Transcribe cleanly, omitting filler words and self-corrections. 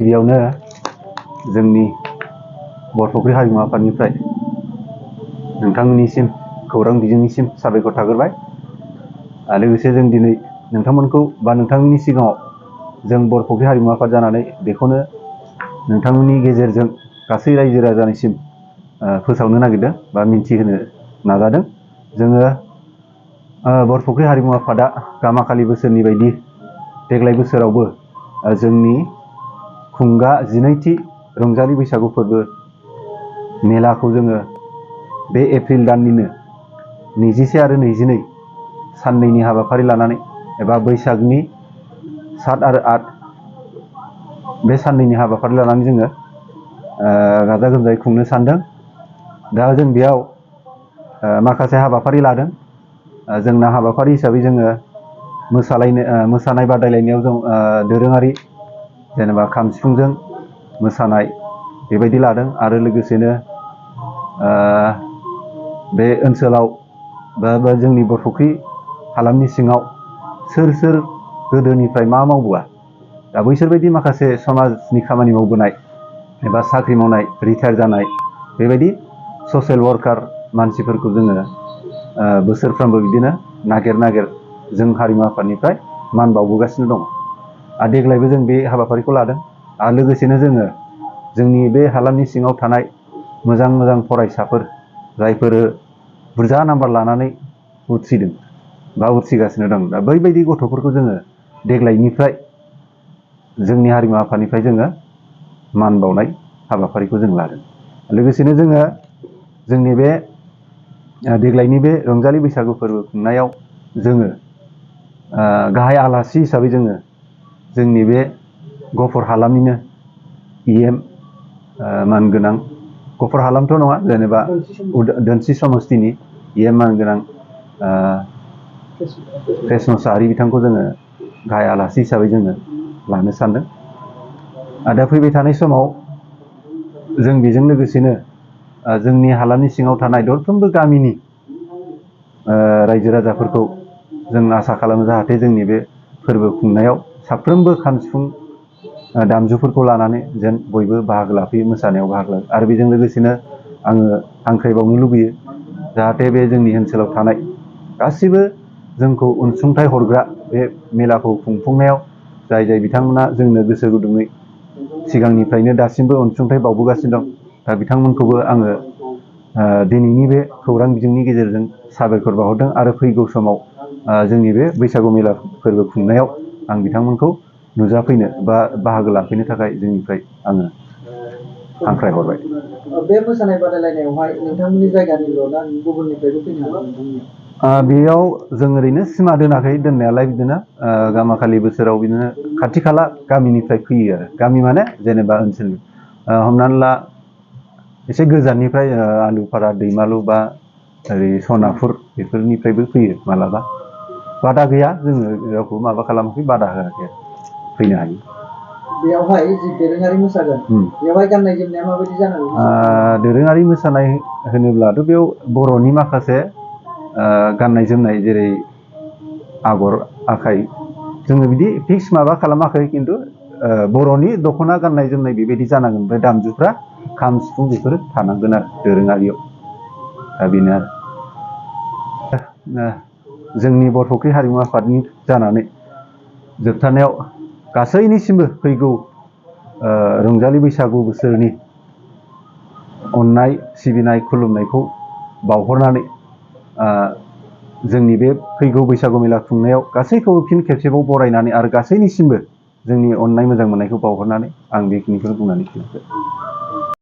गिबियावनो जोंनि बरफुख्रि हारिमु आफादनिफ्राय नोंथांमोननिसिम खौरां बिजोंनिसिम साबायखर थाग्रोबाय। लोगोसे जों दिनै नोंथांमोनखौ बा नोंथांमोननि सिगाङाव जों बरफुख्रि हारिमु आफाद जानानै बेखौनो नोंथांमोननि गेजेरजों गासै रायजो राजानिसिम फोसावनो नागिरदों बा मिन्थिहोनो नाजादों। जोङो बरफुख्रि हारिमु आफादा गामाखालि बोसोरनि बायदि देग्लाय बोसोरावबो जोंनि खुंगा 12थि रंजालि बैसागु फोरबो मेलाखौ जोङो बे एप्रिल दाननिनो 21 आरो 22 साननैनि हाबाफारि लानानै एबा बैसागनि 7 आरो 8 बे साननैनि हाबाफारि लानानै जोङो गाजा गोमजायै खुंनो सानदों। दा जों बेयाव माखासे हाबाफारि लादों। जोंना हाबाफारि हिसाबै जोङो मोसानाय बादायलायनायाव जों दोरोङारि जेनेबा खाम सिफुंजों मोसानाय बेबायदि लादों आरो लोगोसेनो बे ओनसोलाव बा जोंनि बरफुख्रि हालामनि सिङाव सोर गोदोनिफ्राय मा मावबोआ दा बैसोरबायदि माखासे समाजनि खामानि मावबोनाय एबा साख्रि मावनाय रिटायार जानाय बेबायदि ससियेल वार्कार मानसिफोरखौ जोङो बोसोरफ्रोमबो बिदिनो नागिर जों हारिमु आफादनिफ्राय मान बावबोगासिनो दङ। आरो देग्लायबो जों बे हाबाफारिखौ लादों। आरो लोगोसेनो जोङो जोंनि बे हालामनि सिङाव थानाय मोजां फरायसाफोर जायफोर बुरजा नाम्बार लानानै उथ्रिदों बा उथ्रिगासिनो दं, दा बैबायदि गथ'फोरखौ जोङो देग्लायनिफ्राय जोंनि हारिमु आफादनिफ्राय जोङो मान बावनाय हाबाफारिखौ जों लादों। लोगोसेनो जोङो जोंनि बे देग्लायनि बे रंजालि बैसागु फोरबो खुंनायाव जोङो गाहाय आलासि हिसाबै जोङो जोंनि बे गफर हालामनिनो EM मानगोनां गफर हालामथ' नङा जेनेबा दोनस्रि समस्तिनि EM मानगोनां कृष्ण मुसाहारि बिथांखौ जोङो गाहाय आलासि हिसाबै जोङो लानो सानदों। दा फैबाय थानाय समाव जों बेजों लोगोसेनो जोंनि हालामनि सिङाव थानाय दरफ्रोमबो गामिनि रायजो राजाफोरखौ जों आसा खालामो जाहाथे जोंनि बे फोरबो खुंनायाव साफ्रोमबो खाम सिफुं दामजुफोरखौ लानानै जेन बयबो बाहागो लाफैयो, मोसानायाव बाहागो लायो। आरो बेजों लोगोसेनो आङो हांख्रायबावनो लुबैयो जाहाथे बे जोंनि ओनसोलाव थानाय गासिबो जोंखौ अनसुंथाइ हरग्रा बे मेलाखौ खुंफुंनायाव जाय बिथांमोना जोंनो गोसो गुदुङै सिगांनिफ्रायनो दासिमबो अनसुंथाइ बावबोगासिनो दं, दा बिथांमोनखौबो आङो दिनैनि बे खौरां बिजोंनि गेजेरजों साबायखर बावहरदों। आरो फैगौ समाव जोंनि बे बैसागु मेला फोरबो खुंनायाव आं बिथांमोनखौ नुजाफैनो बा बाहागो लाफैनो थाखाय जोंनिफ्राय आङो हांख्राय हरबाय। बे मोसानाय बादायलायनायावहाय नोंथांमोननि जायगानिल' ना गुबुननिफ्रायबो फैनो हागोन नोंथांमोननियाव? बेयाव जों ओरैनो सिमा दोनाखै दोननायालाय, बिदिनो गामाखालि बोसोराव बिदिनो खाथि खाला गामिनिफ्राय फैयो आरो गामि माने जेनेबा ओनसोलनि हमनानै ला एसे गोजाननिफ्राय आलुफारा दैमालु बा ओरै सनापुर बेफोरनिफ्रायबो फैयो मालाबा। बादा गैया, जोङो रावखौ माबा खालामाखै, बादा होआखै, फैनो हायो। बेयावहाय जि दोरोङारि मोसागोन बेवहाय गाननाय जोमनाया माबायदि जानांगौ? दोरोङारि मोसानाय होनोब्लाथ' बेयाव बर'नि माखासे गाननाय जोमनाय जेरै आगर आखाइ जोङो बिदि फिक्स माबा खालामाखै, खिन्थु बर'नि दख'ना गाननाय जोमनाय बेबायदि जानांगोन। ओमफ्राय दामजुफ्रा खाम सिफुं बेफोरो थानांगोन आरो दोरोङारियाव। दा बेनो आरो जोंनि बरफुख्रि हारिमु आफादनि जानानै जोबथारनायाव गासैनिसिमबो फैगौ रंजालि बैसागु बोसोरनि अननाय सिबिनाय खुलुमनायखौ बावहरनानै जोंनि बे फैगौ बैसागु मेला खुंनायाव गासैखौबो फिन खेबसेबाव बरायनानै आरो गासैनिसिमबो जोंनि अननाय मोजां मोननायखौ बावहरनानै आं बेखिनिखौनो बुंनानै फोजोबबाय।